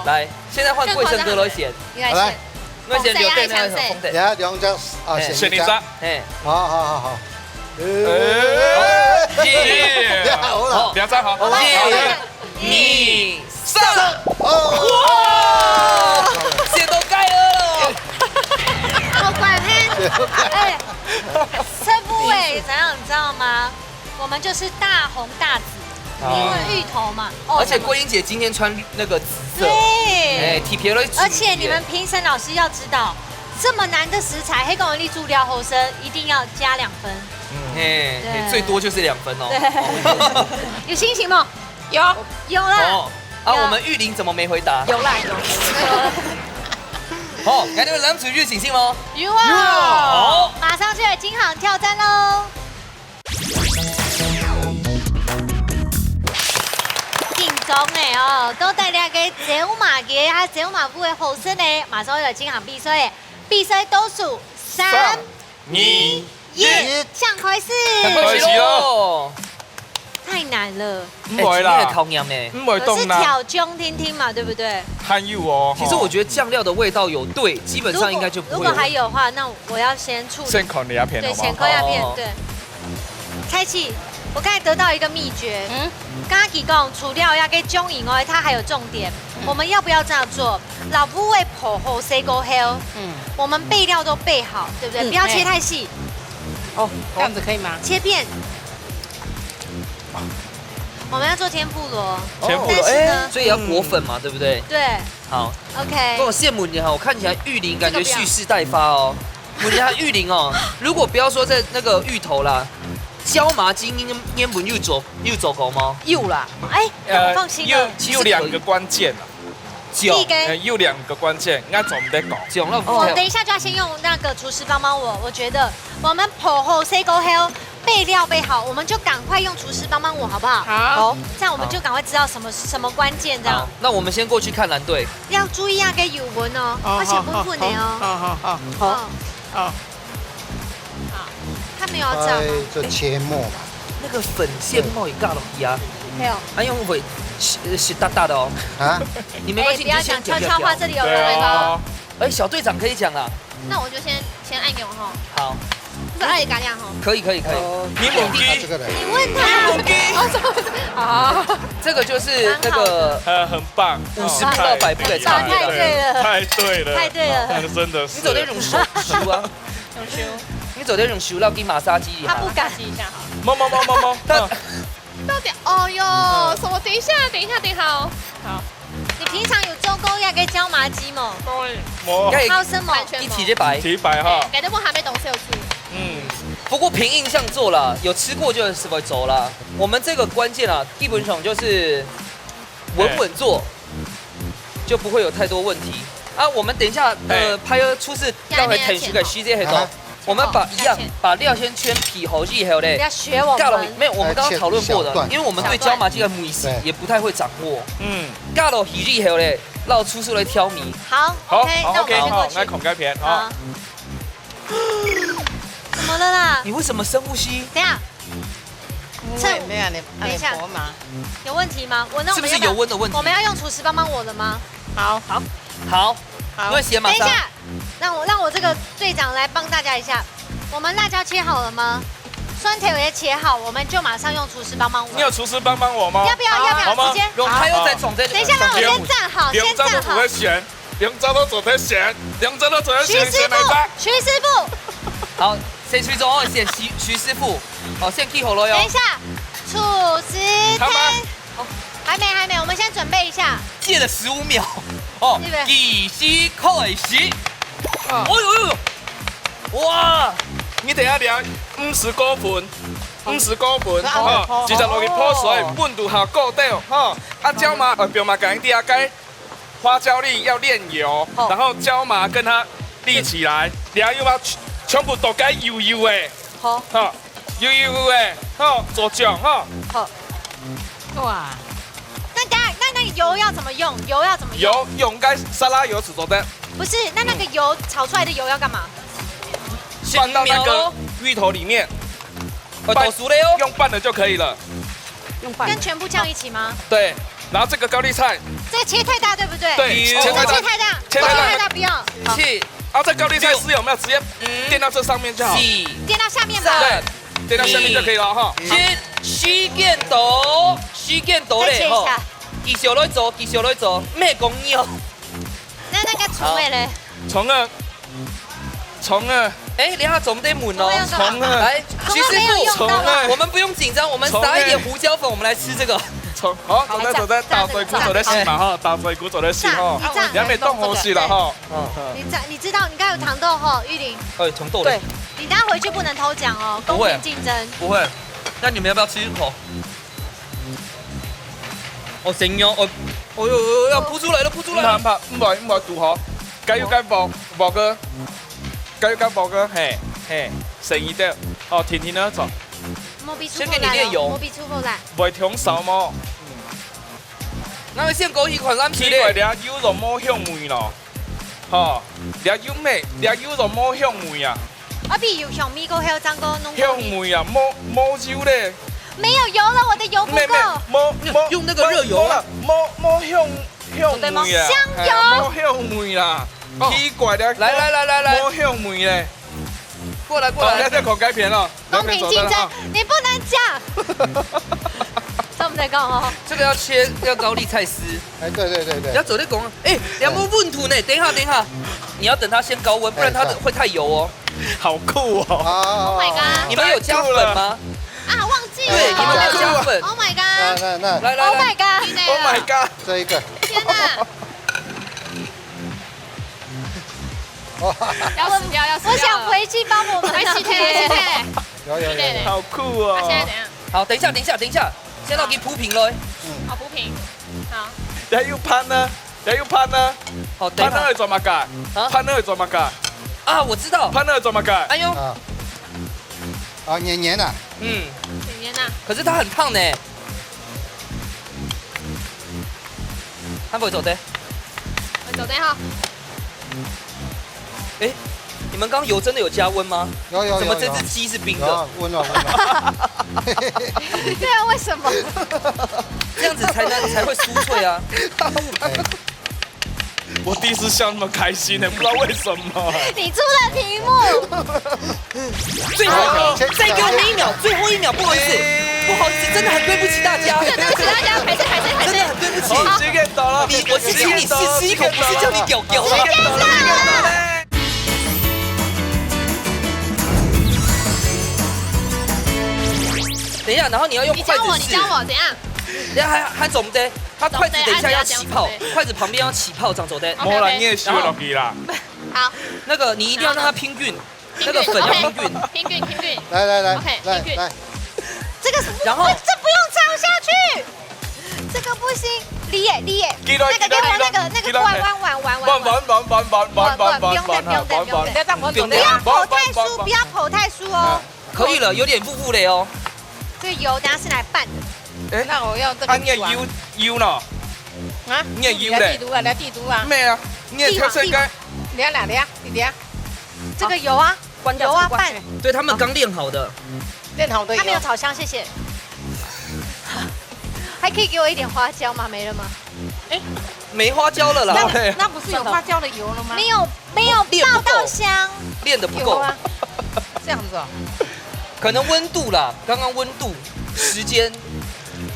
來，現在換貴盛哥來選，你來來選。那選劉備那個紅隊。你看兩隻啊，哎選一隻，選一張。哎，好好好好，耶好了，兩張好。一、二、三。哦，哇，選到蓋了。好怪嘿。哎，這部位怎樣，你知道嗎？我們就是大紅大紫，因為芋頭嘛。哦而且桂英姐今天穿那個紫色，對哎，，特別的紫。而且你們評審老師要知道，這麼難的食材，黑狗力助料後生一定要加兩分。哎，對最多就是兩分哦。對，有信心嗎？有，有啦。哦，啊，有我們玉玲怎麼沒回答？有啦有。好，該你們兩組有信心嗎？有啊。好，馬上就有金航挑戰嘍。緊張呢哦，到底這個椒麻雞還係椒麻烏个好食呢？馬上就有金航比賽，比賽倒數三、二、一。耶，想開始。想開始咯。太難了。毋會啦。欸，今日考驗欸。毋會當難。可是挑戰聽聽嘛，對不對？還有哦，其實我覺得醬料的味道有對，基本上應該就不會有問題。如果，如果還有的話，那我要先處理。先看你那片，對，好嗎？先看那片，哦。對。蔡奇，我剛才得到一個秘訣。嗯？剛剛佢講，除了那個醬以外，它還有重點。嗯。我們要不要這樣做？老布會泡好勢過後，嗯。我們備料都備好，對不對？嗯，不要切太細。哦，這樣子可以嗎？切片。我們要做天婦羅，天婦羅，但是呢，欸，所以要裹粉嘛，嗯。對不對？對。好。OK。我先問你哈，我看起來玉玲感覺蓄勢待發哦。問一下玉玲哦，如果不要說在那個芋頭啦，椒麻雞你，你有做，有做過嗎？有啦。欸，呃，放心了。有，有兩個關鍵啊。 講。第一個。呃，有兩個關鍵，應該總得講。講了。我等一下就要先用那個廚師幫幫我，我覺得我們泡好勢過後，備料備好，我們就趕快用廚師幫幫我，好不好？好。好。這樣我們就趕快知道什麼，什麼關鍵這樣。好，那我們先過去看藍隊。要注意那個油溫哦，哦，而且滾滾的哦。好，好，好，好。哦。好。 好，他沒有要炸嗎？欸，就切末嘛。那個粉先莫一下落去啊。沒有。啊，因為會濕，濕答答的哦。啊？你沒關係，欸，不要講悄悄話，你就先講，這裡有人哦。對哦。欸，小隊長可以講啦。那我就先，先按鈕吼。好。不是愛你敢講吼。可以，可以，可以。哦，你問題。他這個人。你問他。你問題。哦，是不是？啊。這個就是那個，很好。呃，很棒。五十步到百步的差別。太對了。太對了。太對了。那個真的是。你走那種手，手啊。 你昨天用手落去馬殺雞裡哈？他不敢。試一下好了。摸摸摸摸摸。到底，哦喲，什麼？等一下，等一下，等一下哦。好。你平常有做過那個椒麻雞嗎？無。應該好什麼？完全無。一起去擺。一起擺哈。欸，感覺我還沒懂事有注意。嗯。不過憑印象做啦，有吃過就是會做啦。我們這個關鍵啊，基本上就是穩穩做，就不會有太多問題。啊，我們等一下，呃，嘿。派出所剛才聽說个時間很多，啊？我們把一樣，把料先先備好以後嘞，不要學我們。加了，沒有，我們剛剛討論過的，哎，切小段。因為我們對椒麻雞的味緒也不太會掌握。嗯。加了以後嘞，讓廚師來調味。好，好，OK，好，那我們先過去。OK，好，那孔蓋片，好。好。怎麼了啦？你為什麼深呼吸？等一下， 不會，沒有，你，等一下。有問題嗎？我，那我們要不要，是不是油溫的問題？我們要用廚師幫幫我了嗎？好。好。好。好。因為寫馬上。等一下，讓我，讓我這個隊長來幫大家一下。我們辣椒切好了嗎？蒜頭也切好，我們就馬上用廚師幫幫我。你有廚師幫幫我嗎？要不要？要不要？好嗎？直接。用，他又在總在，等一下，讓我先站好，先站好。兩隻都做得選，兩隻都做得選，兩隻都做得選，徐師傅，選哪一隻？徐師傅。好，誰徐總？哦，選徐，徐師傅。 哦，先記好了喲。等一下，廚師，好嗎？還沒，還沒，我們先準備一下。借了十五秒。哦，預備。計時開始。哦。哎呦，哎呦，哇！你等一下量五十公分，五十公分，啊，哦，直接落去泡水，哦。溫度還夠低，哈。啊，椒麻，呃，不用嘛，趕緊第二個。 花椒粒要煉油，好。然後椒麻跟它瀝起來，然後又要全，全部都該油油的，好。哈，油油的，哈，做醬哈。好。哇。那等下，那，那油要怎麼用？油要怎麼用？油用該沙拉油是做得。不是，那那個油，炒出來的油要幹嘛？拌到那個芋頭裡面。哦，拌，倒熟了喲。用拌的就可以了。用拌的。跟全部醬一起嗎？對。 然後這個高麗菜，這個切太大，對不對？對，哦，切太大。切太大，切太大。切太大不要。好。是。啊，這高麗菜絲有沒有直接，嗯，墊到這上面就好？是。墊到下面吧。對，墊到下面就可以了哈。先時間到，時間到咧，再切一下。吼。繼續來做，繼續來做，莫講你哦。那那個蔥的嘞？好。蔥啊， 蔥啊。欸，你還總得問哦。蔥啊。來，徐師傅，蔥啊。我們不用緊張，我們撒一點胡椒粉，我們來吃這個。蔥，好，做得，做得，打水鼓做得洗嘛，哈，打水鼓做得洗，哈。你這樣，你這樣，你還沒動好洗了，哈。嗯。你這，你知道，你剛剛有糖豆，哈，玉玲。欸，糖豆嘞。對。你等下回去不能偷講哦，不會。公平競爭。不會。那你們要不要吃一口？ 哦，神哦，哦，哦喲，哦，要噗出來了，噗出來了。毋怕，毋怕，毋會，毋會堵好。該有該薄，薄个，該有該薄个，嘿，嘿，神一點。哦，甜甜的走。莫比出口來了，先給你煉油。莫比出口來。會忒燒無？那個先枸杞款藍色的。奇怪，這油都無香味咯。吼，這油咩？這油都無香味啊。阿比有香味過後，正過弄過去。香味啊，無，無油咧。沒有油了，我的油不夠。妹妹，無，無，用那個熱油啊。無，無啦，無，無香，香味啊。香油。哎呀，無香味啦。哦。奇怪咧，來，來，來，來，來。無香味咧。過來，過來。好，那再口改片了。公平競爭，你不能講。這我們在講哦。這個要切，要高麗菜絲。哎，對，對，對，對。你要走在公，哎，你要摸溫度呢。等一下，等一下，你要等它先高溫，不然它的，哎，會太油哦。好酷哦。啊。Oh my god。你們有加粉嗎？啊，忘記了。對，你們有加粉。Oh my god。那，那，那。來，來，來。Oh my god。Oh my god。這一個。天哪。要死掉，要死掉了。我想回去幫我們的，來，洗退，來，洗退。有，有，有，有。對，對，對。好酷哦。他現在怎樣？好，等一下，等一下，等一下，先讓你鋪平了。嗯。好，鋪平。好。等下又盤呢？等下又盤呢？好，等一下。盤呢會做麼个？啊？盤呢會做麼个？啊，我知道。盤呢會做麼个？哎呦。啊。啊，黏黏啊。嗯。黏黏啊。可是它很燙呢。它不會走的。會走的哈。 哎，你們剛剛油真的有加溫嗎？有，有，有，怎麼這隻雞是冰的？有。有啊，溫了，溫了。對啊，為什麼？這樣子才能，才會酥脆啊。哎。我第一次笑那麼開心呢，不知道為什麼。你出的題目。最後，哎，再給我們一秒，最後一秒，不好意思，不好意思，真的很對不起大家。對，對不起大家，還是，還是，還是。真的很對不起。好，時間到了。你，我是請你試吃一口，不是叫你屌屌啦。時間到了。等一下，然後你要用筷子試。你教我，你教我怎樣？等一下還，還做毋得，他筷子等一下要起泡，做毋得啊，等一下做毋得。筷子旁邊要起泡，這樣做得。OK，OK。無啦，你也學落去啦。然後，好。那個，你一定要讓它平均。 那個粉要平均。OK，平均，平均。來，來，來，OK，來，平均。來。這個是不，然後這，這不用摻下去，這個不行。你耶，你耶，記得，那個給我，記得，那個，那個碗，碗，碗，碗，碗，碗。碗，碗，碗，不用帶，不用帶，不用帶。不要潑太酥，不要潑太酥哦。可以了，有點霧霧的哦。這個油等下是來拌的。哎，那我要這個啊，你的油，油呢？啊？你的油嘞？來地圖啊，來地圖啊。沒啊，你的特色該。地圖啊。你啊，哪裡啊？你啊。這個油啊。 關掉，油啊，這個關掉。拌。對，他們剛煉好的。煉好的油。它沒有炒香，謝謝。還可以給我一點花椒嗎？沒了嗎？哎，沒花椒了啦。那，那不是有花椒的油了嗎？沒有，沒有爆到香。煉不夠。煉得不夠。有啊。這樣子哦。可能溫度啦，剛剛溫度、時間。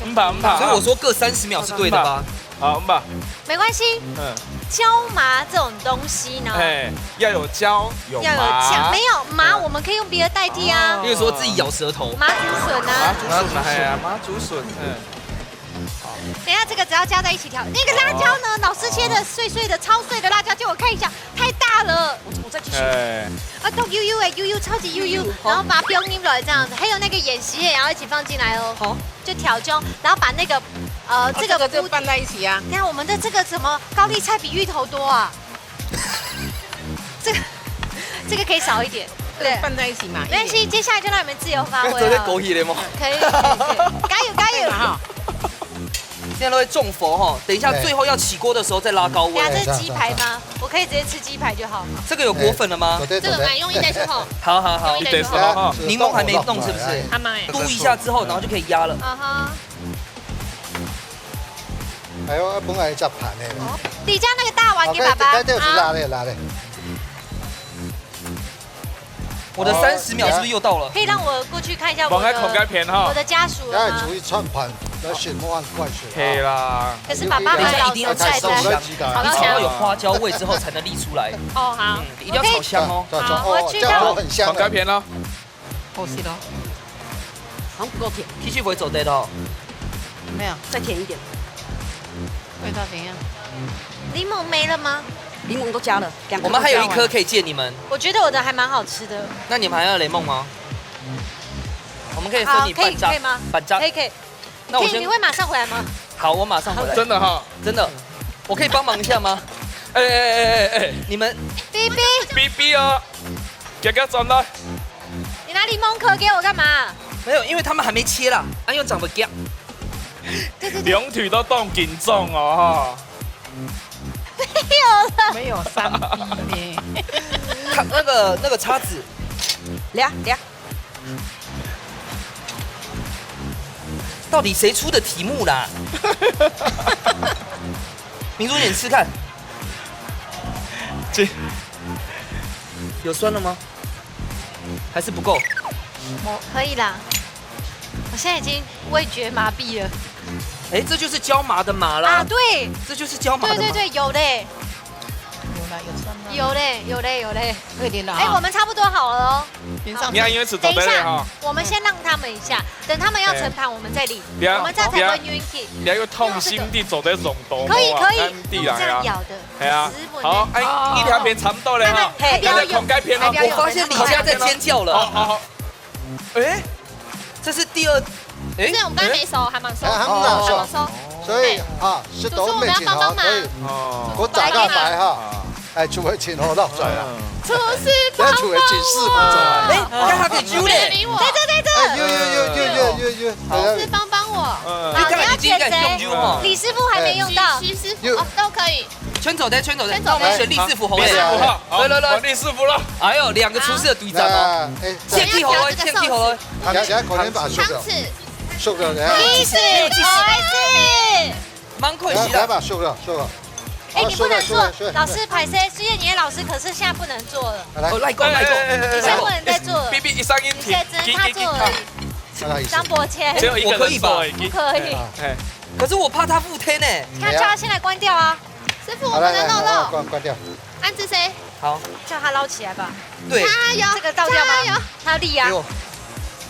嗯吧，嗯吧。所以我說各三十秒是對的吧？ 好，嗯吧。沒關係，嗯。椒麻這種東西呢，哎，要有椒，有麻。要有醬，沒有麻，嗯。我們可以用別的代替啊。哦。例如說自己咬舌頭。麻竹筍啊。麻竹筍，哎呀，麻竹筍，嗯。等一下這個只要加在一起調，那個辣椒呢，老師切的碎碎的，超碎的辣椒，借我看一下，太大了。我，我再繼續。哎。啊，都幼幼欸，幼幼，超級幼幼，幼幼，好。然後把它丟進來這樣子，還有那個芫荽也要一起放進來哦。好。 就調椒，然後把那個，呃，哦，這個這個就拌在一起啊。等一下，我們的這個什麼高麗菜比芋頭多啊？這個，這個可以少一點，對。拌在一起嘛，沒關係，一點。接下來就讓你們自由發揮哦。這在狗血的嗎？可以，可以，可以，加油，加油！對嘛哈。現在都會中伏哈，等一下最後要起鍋的時候再拉高溫。等一下這雞排嗎？我可以直接吃雞排就好。這個有裹粉了嗎？哎，對，對，對。這個蠻容易帶出吼。好，好，好。容易帶出吼。對，對，對。檸檬還沒弄是不是？還沒。嘟一下之後，然後就可以壓了。啊哈。 哎喲，啊，本來一隻盤的咧。哦，你將那個大碗給爸爸。哦，該，該就是辣的，啊。辣的。我的三十秒是不是又到了？可以讓我過去看一下我的，往開口該片哈。我的家屬了嗎？要煮一餐飯，要先換筷子啊。可以啦。可是爸爸還老實在在。等一下一定要炒到香，好了，你炒到有花椒味之後才能瀝出來。哦，好。嗯，一定要炒香哦。對，對，對，好，我去哦，這樣就很香了。口感片了。 好吃咯。好像不夠甜。繼續會做得咯。沒有，再甜一點。味道怎樣？檸檬沒了嗎？檸檬都加了，兩顆都加完了。我們還有一顆可以借你們。我覺得我的還蠻好吃的。那你們還要檸檬嗎？我們可以分你半張，好，可以，可以嗎？半張。可以，可以。那我先，可以，你會馬上回來嗎？好，我馬上回來。真的哈？真的。我可以幫忙一下嗎？哎，哎，哎，哎，哎。你們，嗶嗶。嗶嗶哦。 夾夾轉來。你拿檸檬殼給我幹嘛？沒有，因為他們還沒切啦，啊，用掌握夾。對，對，對。兩腿都當緊張哦，哈。沒有了。沒有三B呢。他那個，那個叉子，来啊，来啊。到底谁出的题目啦？明珠姐，你吃看。这有酸了吗？还是不够？我可以啦，我现在已经味觉麻痹了。哎，这就是椒麻的麻啦。啊，对，这就是椒麻的麻。对对对，有嘞。有啦，有酸啦。有嘞，有嘞，有嘞。有一点了哈。哎，我们差不多好了哦。平常你看，因为吃做得了哈。等一下，我们先让他们一下，等他们要盛盘，我们再领，对啊，我们再才分运气。你要有痛心地走在中东，可以，可以，用这样咬的，哎呀，好，哎，一条片差不多了哈，慢慢，还不要用，同该片哦。我发现李佳在尖叫了。好好好。 哎，这是第二，哎，所以我们刚才没熟，还蛮熟，哎，还蛮熟。还蛮熟。所以，哎，啊，是都没劲哈，主厨，我们要帮帮忙。所以，哦。我打个牌哈，哎，出来请我落出来啊。厨师帮帮我。不要出来请师傅出来。哎，让他给揪嘞。没理我。在这，在这。哎，有，有，有，有，有，有，有。厨师帮帮我。嗯。好，你看，你要选谁？李师傅还没用到。徐，徐师傅，有。哦，都可以。 全走的，全走的，全走的。那我们选李师傅好了。李师傅好，好，来，来，来。换李师傅了。哎呦，两个厨师的对战哦。来，哎，先去好了，先去好了。等一下调这个寿司。等一下，口天把它收掉。汤匙。收掉，等一下。李师傅，不好意思。蛮可惜的。来，来把它收掉，收掉。哎，好，你不能做，收掉，收掉，收掉。老师，拍谁？虽然你的老师，可是现在不能做了。来，来。哦，来过，来过。哎，哎，哎，哎，你现在不能再做了。哎，B B一三一停，你现在只能他做而已。停，停，停。张伯谦。只有一个人做而已。我可以吧？不可以。哎。哎。可是我怕他附推呢。那叫他先来关掉啊。 师傅，我们的肉肉。好，来，我关，关掉。安置谁？好。叫他捞起来吧。对。加油！这个倒掉吗？加油！他要力啊。给我。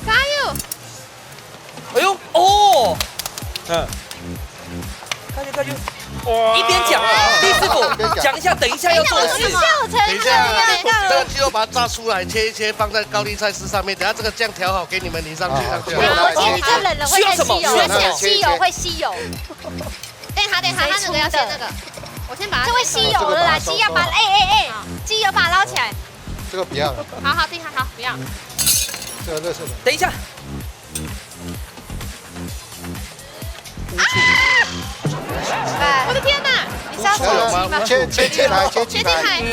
加油！哎呦，哦！嗯。快去，快去。哇！一边讲，李师傅，一边讲。讲一下等一下要做的事。等一下，等一下，等一下。这个鸡肉把它炸出来，切一切，放在高丽菜丝上面。等下这个酱调好给你们淋上去，啊，上去。好，我请你这冷了会更吸油，需要什么？需要什么？吸油会吸油。 等一下，等一下，他那个要先那个，我先把它这会吸油了啦，鸡要把，哎，哎，哎，鸡油把它捞起来。这个不要了。好，好，等一下，好，不要。这个热色的。等一下。哎，我的天哪！你是要吃鸡吗？切，切鸡排，切鸡排。切鸡排，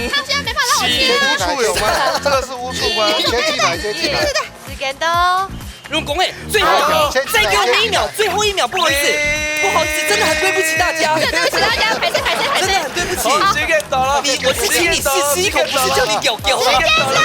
他现在没办法让我切啊。是，乌醋有吗？这个是乌醋吗？切鸡排，切鸡排。对，对，对。 时间到。用功哎，最后一秒，哎，再给我们一秒，最后一秒，不好意思，哎。不好意思，真的很对不起大家。真的对不起大家，拍谁，拍谁，拍谁。真的很对不起。好，时间到了，你，我是请你试吃一口，不是叫你屌屌。时间到了，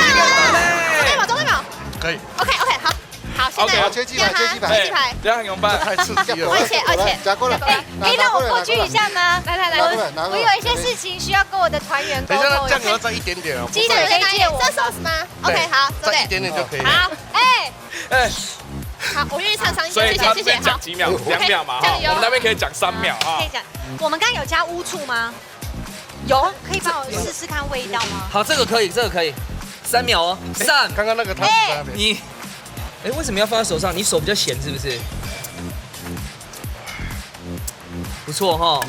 时间到了。中间秒，中间秒。可以。OK，OK，好。好，现在OK，好，切鸡排，让他切鸡排。切鸡排。哎，这样怎么办？太刺激了。而且，而且，来，夹过来，哎，可以让我过去一下吗？来，来，来。拿过来，拿过来。我有一些事情需要跟我的团员沟通一下。等一下，那酱油要再一点点哦。鸡腿可以借我吗？这sauce吗？ OK，对，好，再一点点就可以了。好，哎。哎。好，我愿意唱上一首，所以他这边讲几秒，谢谢，谢谢，好。两秒嘛，哈，OK，酱油。我们那边可以讲三秒啊。可以讲，我们刚刚有加乌醋吗？有，可以帮我试试看味道吗？好，这个可以，这个可以，三秒哦，哎，三，刚刚那个汤匙在那边。哎。你，哎，为什么要放在手上？你手比较咸是不是？不错哈。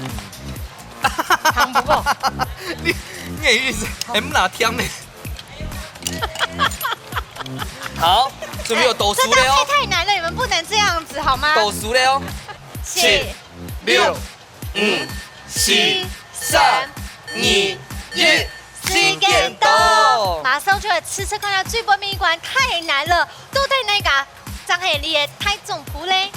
糖不够。你，你的意思，哎，不拿汤呢？ 好，准备有倒数了哦。哎，这道菜太难了，你们不能这样子好吗？倒数了哦。七、七、六、五、四、三、二、一，时间到。马上就来吃吃看，最尾面一关太难了，到底哪个正係你个大丈夫咧？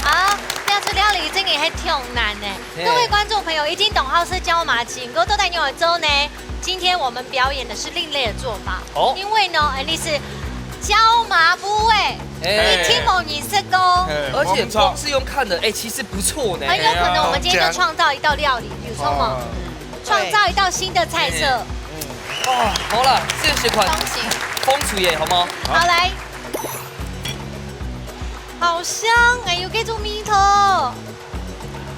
啊，這道料理真个還挺難呢。嘿。各位觀眾朋友，一定當好食椒麻，毋過到底仰般做呢？今天我們表演的是另類的做法，哦。因為呢，恁呢係椒麻烌仔，嘿。你聽無認識過？嘿，而且光是用看的，哎，其實不錯呢。很有可能我們今天就創造一道料理，有錯嗎？哦。 創造一道新的菜色。哦，好了，試試看。恭喜。風吹耶，好嗎？好，來。好香哎，有這種味道。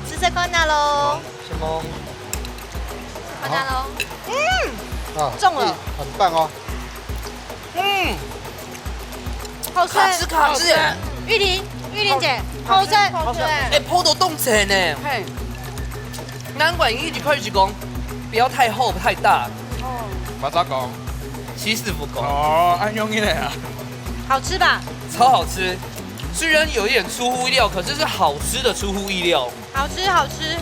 試試看啊咯。什麼？試試看啊咯。嗯，啊，中了。很棒哦。 嗯，好吃。卡汁卡汁耶。玉玲，玉玲姐，好吃。好吃。哎，泡到凍成呢。嘿。難怪你一直開始講，不要太厚太大。哦。馬上講。徐師傅講。哦，恁樣个啊。好吃吧？超好吃，雖然有一點出乎意料，可是是好吃的出乎意料。好吃，好吃。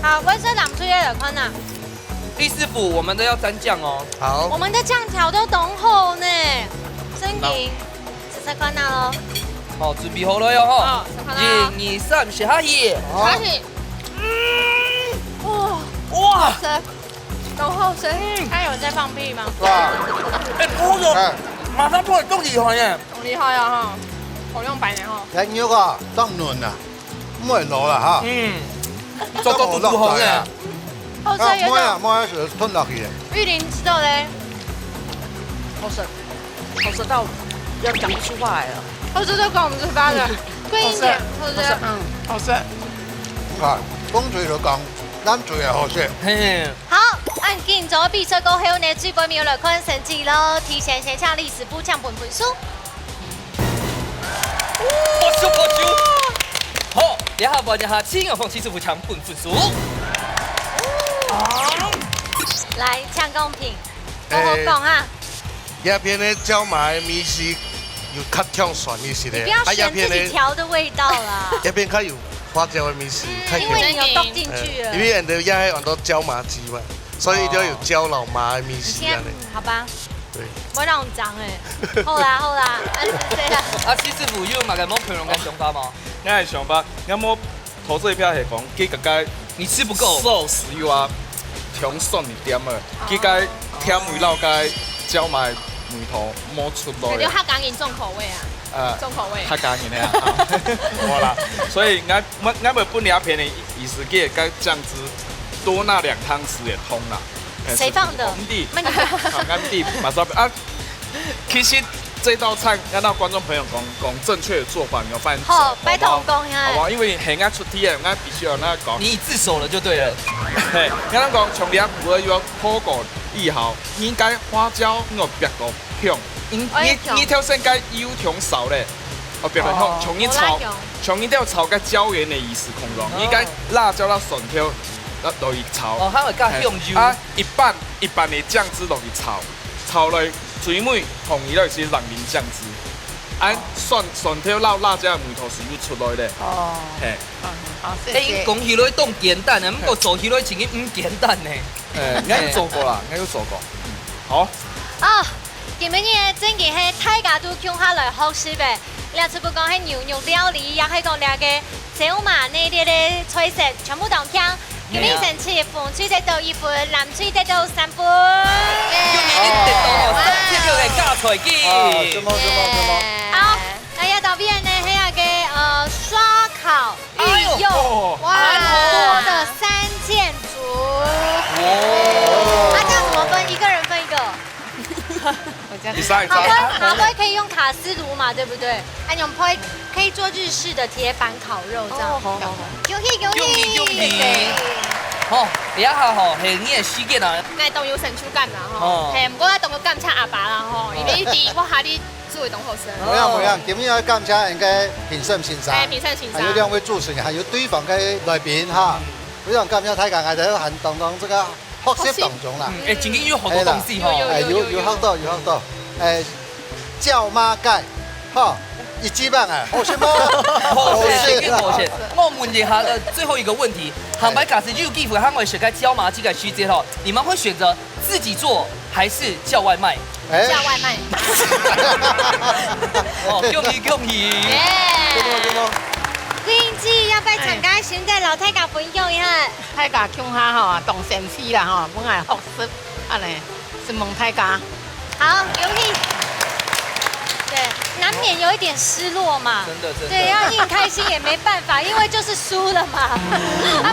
好，溫室藍隊个來看啊。第四步，我們都要沾醬哦。好。我們的醬調都當好呢，真的。試試看啊咯。好，準備好了喲吼。好，試看啊。一、二、三，食下去。好。下去。哇，哇，好食，當好食。嗯。他有在放屁嗎？哇，哎，不錯，哎。馬上做得更厲害耶。當厲害啊哈，好用白的哈。哎，牛肉啊，當嫩啊。 毋會老啦哈。嗯，做做都不好呢。好食，有一種，啊，莫啊，莫啊，吞落去。玉玲知道嘞。好食，好食到要講不出話來了。好食到講毋出話了，貴一點，好食，好食。嗯，好食。啊，講出來就講，咱做也好食。嘿。好，恁緊做比賽過後呢，最尾我來看成績咯。提前先請李師傅請分分數。 不錯，不錯。好，這下換一下，請用紅色師傅請分分數。來，請公平，好好講哈。欸，這片个椒麻个味緒有較強酸一些个，你不要選自己調的味道啦。啊，這片个，這片較有花椒个味緒，嗯，較強。因為你有剁進去了。欸，因為人家也很多椒麻雞嘛，所以就有椒老麻个味緒恁樣。你先，嗯，好吧。 對。莫恁樣講欸。好啦，好啦，恁樣啦。啊，徐師傅有麼个無共樣个想法無？𠊎个想法，𠊎無投這一票係講，佢个个你吃不夠。sauce有啊，忒酸一點仔，佢个甜味摎个椒麻味道無出來。感覺客家人重口味啊。 呃，重口味。客家人个啊，啊，無啦。所以𠊎，𠊎，𠊎會分你一片个意思，佢个醬汁多拿兩湯匙个湯啦。欸，誰放的？毋知。那你啊，𠊎毋知，馬上啊。其實這道菜，𠊎摎觀眾朋友講，講正確的做法，你有發現？好，拜託講一下。好不好？因為係𠊎出題个，𠊎必須要那講。你已自首了就對了。嘿，𠊎講，從你啊，如果有火鍋以後，應該花椒，𠊎別個香。 你，你，你頭先該油忒少咧，哦，別人講，哦，像你炒，無辣椒。像你兜炒該椒鹽个意思，空中，哦。你該辣椒摎蒜頭，摎落去炒。哦，佢會較香油。嘿，啊，一般，一般个醬汁落去炒，炒來最尾，同佢落去係冷麵醬汁。恁蒜，蒜頭摎辣椒个味道係有出來咧。哦。嘿。嗯，好，謝謝。欸，講起來當簡單呢，毋過做起來真个毋簡單呢。欸，𠊎有做過啦，𠊎有做過。嗯，好。啊， 今晡日正經係大家都共下來學習个，這就毋管係牛肉料理，也係講這个椒麻系列个菜色，全部當慶。今晡日成績紅隊得到一分，藍隊得到三分。恭喜你得到三十六个加菜金。啊，什麼，什麼，什麼？好，該這道菜呢，係該个，呃，燒烤 哎喲，哎喲，哇，恁好啊。的三件組。哦。啊，這樣怎麼分？一個人分一個？我這樣。你上一張。好，好，好，可以用卡式爐嘛，對不對？啊，用可以，可以做日式的鐵板烤肉這樣。哦，好，好，好。恭喜，恭喜。恭喜，恭喜。對。好，這下吼，係你个時間啊。𠊎當有成就感啦，吼。哦。嘿，毋過𠊎當有感謝阿爸啦，吼，因為佢知我下裡 煮个當好食。無樣無樣，今日愛感謝𠊎个評審先生，哎，評審先生。還有兩位主持人，還有對方个來賓哈。非常感謝大家，𠊎兜還當當這个學習當中啦。嗯，欸，今日有好多東西吼。哎，有，有，有，有學到，有學到。哎，椒麻雞，哈，一級棒哎，好食無？好食，好食。我問一下，呃，最後一個問題，下擺假使有機會，還會食个椒麻雞个時節吼，你們會選擇 自己做還是叫外賣？哎。叫外賣。哦，恭喜恭喜！耶！對無？對無？桂英姐，愛不愛參加先來摎大家分享一下？大家共下吼，當生趣啦吼，本來學習，恁呢，承蒙大家。好，恭喜！對，難免有一點失落嘛。真的，真的。對，要硬開心也沒辦法，因為就是輸了嘛。啊，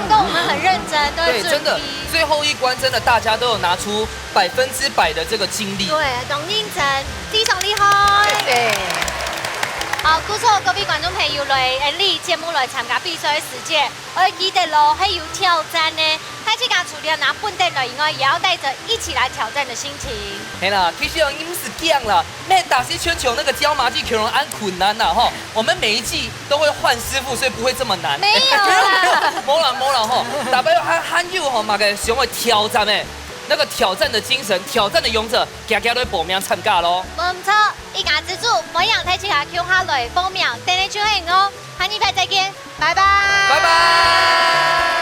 毋過我們很認真，都會準備。對，真的，最後一關真的大家都有拿出百分之百的這個精力。對，當認真，非常厲害。謝謝。好，故所各位觀眾朋友來，呃，這節目來參加比賽个時節，愛記得咯，還有挑戰呢。大自家除了拿本等來以外，也要帶著一起來挑戰的心情。係啦，其實哦，你毋使驚啦，免大家像像那個椒麻雞恐龍恁困難啦吼。我們每一季都會換師傅，所以不會這麼難。沒有啦。無啦，無啦吼，大家還，還有吼，麼个想愛挑戰个， 那個挑戰的精神，挑戰的勇者，遽遽來報名參加咯。無毋著，一家之煮，歡迎大自家共下來報名，等下就係𠊎，下禮拜再見，拜拜。拜拜。